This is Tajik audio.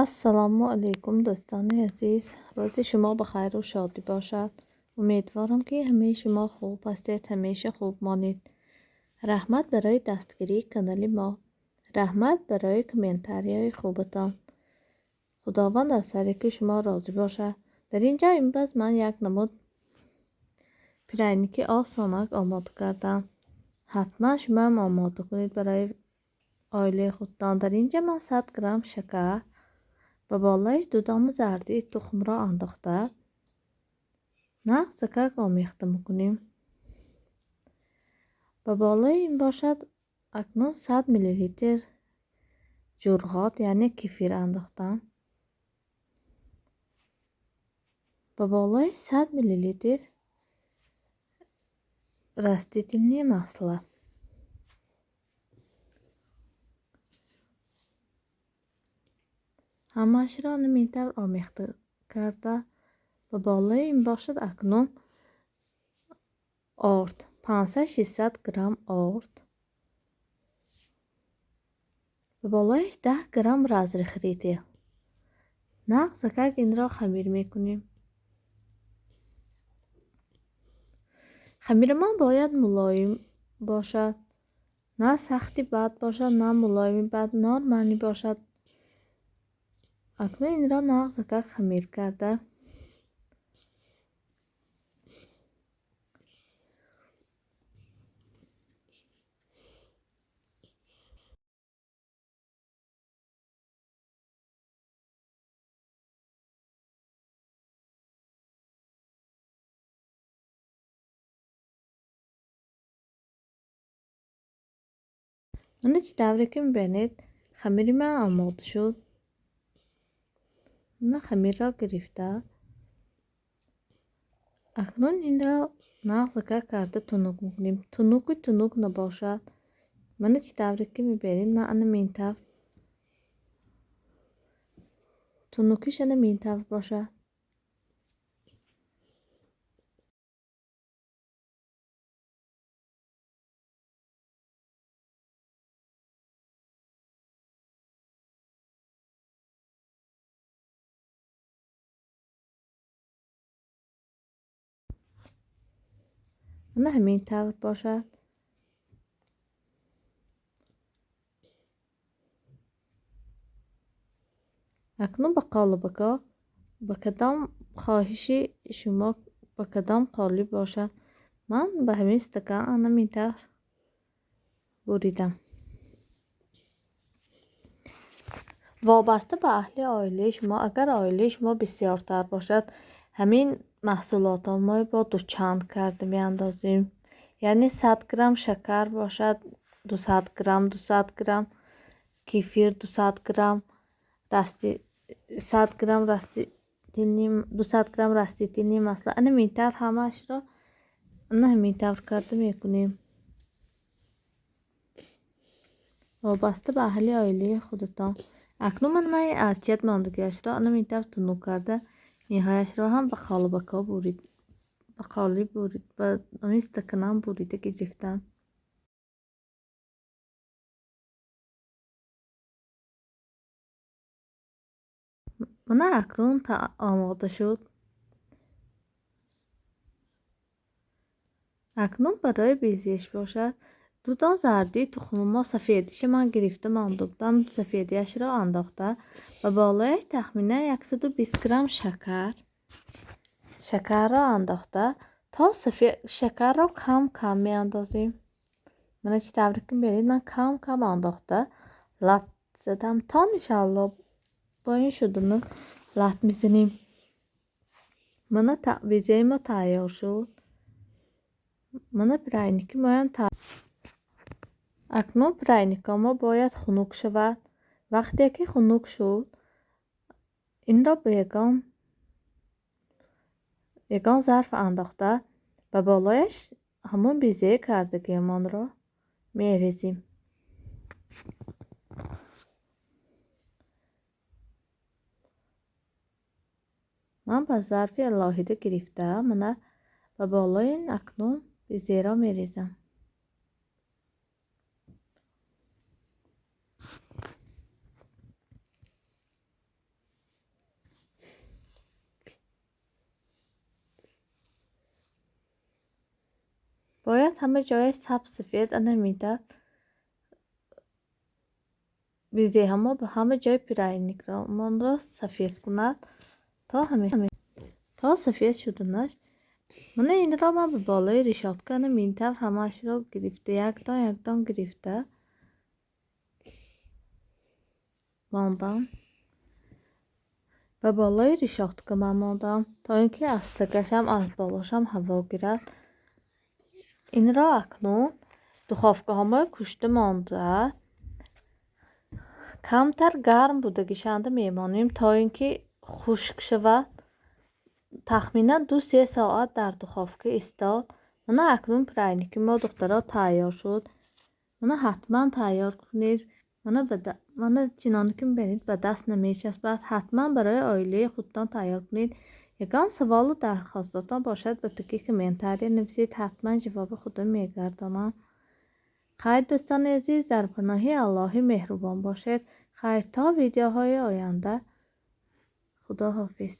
Ассалому алайкум, дӯстони азиз. Рӯзи шумо ба хайру шодӣ бошад. Умедворам, ки ҳамаи шумо хуб ҳастед, ҳамеша хуб монед. Раҳмат барои дастгирии канали мо. Раҳмат барои комментарияҳои хубатон. Худованд аз ҳар яки шумо розӣ бошад. Дар ин ҷо имрӯз ман як намуд пряники осонак омода кардам. Ҳатман шумоам омода кунед барои оилаи худтон. Дар ин ҷо ман 100 грамм шакар ба болояш 2 дона зардии тухмро андохта нағзакак омехта мекунем. Ба болои ин бошад акнун 100 миллилитр ҷурғот, яъне кефир андохтам. Ба болои 100 миллилитр растительное масло. Ҳамаашро ҳамин тавр омехта карда ба болои ин бошад акнун орд, 500-600 грамм орд. Ба болояш 10 грамм разрыхлитель. Нағзакак инро хамир мекунем. Хамирамон бояд мулоим бошад, на сахти бад бошад, на мулоими бад, нормалӣ бошад. Акнун инро нағзакак хамир карда мана чӣ тавре ки мебинед, хамири ман омода шуд. Мана хамирро гирифта акнун инро нағзакак карда тунук мекунем. Тунуки тунук набошад. Мана чӣ тавре ки мебинед, ман ана минтавр тунукиш ана минтавр бошад. Ана ҳамин тавр бошад. Акнун ба қолабако ба кадом хоҳиши шумо, ба кадом қолиб бошад, ман ба ҳамин стакан ана ҳамин тавр буридам. Вобаста ба аҳли оилаи шумо, агар оилаи шумо бисёртар бошад, ҳамин маҳсулотро мо бо дучанд карда меандозем. Яъне 100 грамм шакар бошад, 200 грамм, 200 грамм кефир, 200 грамм расти, 100 грамм растительный, 200 грамм растительный масло. Ана ҳамин тавр ҳамаашро ана ҳамин тавр карда мекунем. Вобаста ба аҳли оилаи худатон. Акнун ман аз ҷиҳат мондагиашро ана ҳамин тавр тунук карда ниҳояшро ҳам ба қолабако бурид, ба қолиб бурид, ба ҳамин стаканам бурида гирифтам. Мана акнун омода шуд. Акнун барои безеш бошад 2 дона зардии тухми мо сафедиша ман гирифта монда будам, сафедиашро андохта ба болояш тахминан 120 грамм шакарро андохта то шакарро кам кам меандозем. Мана чӣ тавре ки мебинед, ман кам кам андохта лат задам то иншоалло бо ин шудана лат мезанем. Мана безеи мо тайёр шуд. Мана пряники моям акнун пряникҳо мо бояд хунук шавад. Вақте ки хунук шуд, инро ба ягон зарф андохта ба болояш ҳамон безе кардагиамонро мерезем. Ман ба зарфи алоҳида гирифта мана ба болои ин акнун безеро мерезам. Бояд ҳама ҷояш сабз сафед ана мидар безеҳамо ба ҳама ҷои пряникамонро сафед кунад то сафед шуданаш. Мана инро ман ба болои решётка ана минтавр ҳамаашро гирифта, якдон якдон гирифта мондам. Ба болои решётка ман мондам, то ин ки аз тагашам аз болошам ҳаво гирад. Инро акнун духовкаҳомо кушта монда, камтар гарм будагишанда мемонем, то ин ки хушк шавад. Тахминан 2-3 соат дар духовка истод. Мана акнун пряники мо, духтаро, тайёр шуд. Мана ҳатман тайёр кунед. Мана чиноне ки мебинед, ба даст намечаспад. Ҳатман барои оилаи худтон тайёр кунед. Ягон саволу дархостотон бошад, ба таги комментария нависед, ҳатман ҷавоби худро мегардонам. Хайр, дӯстони азиз, дар паноҳи Аллоҳи меҳрубон бошед. Хайр, то видеоҳои оянда. Худо ҳофиз.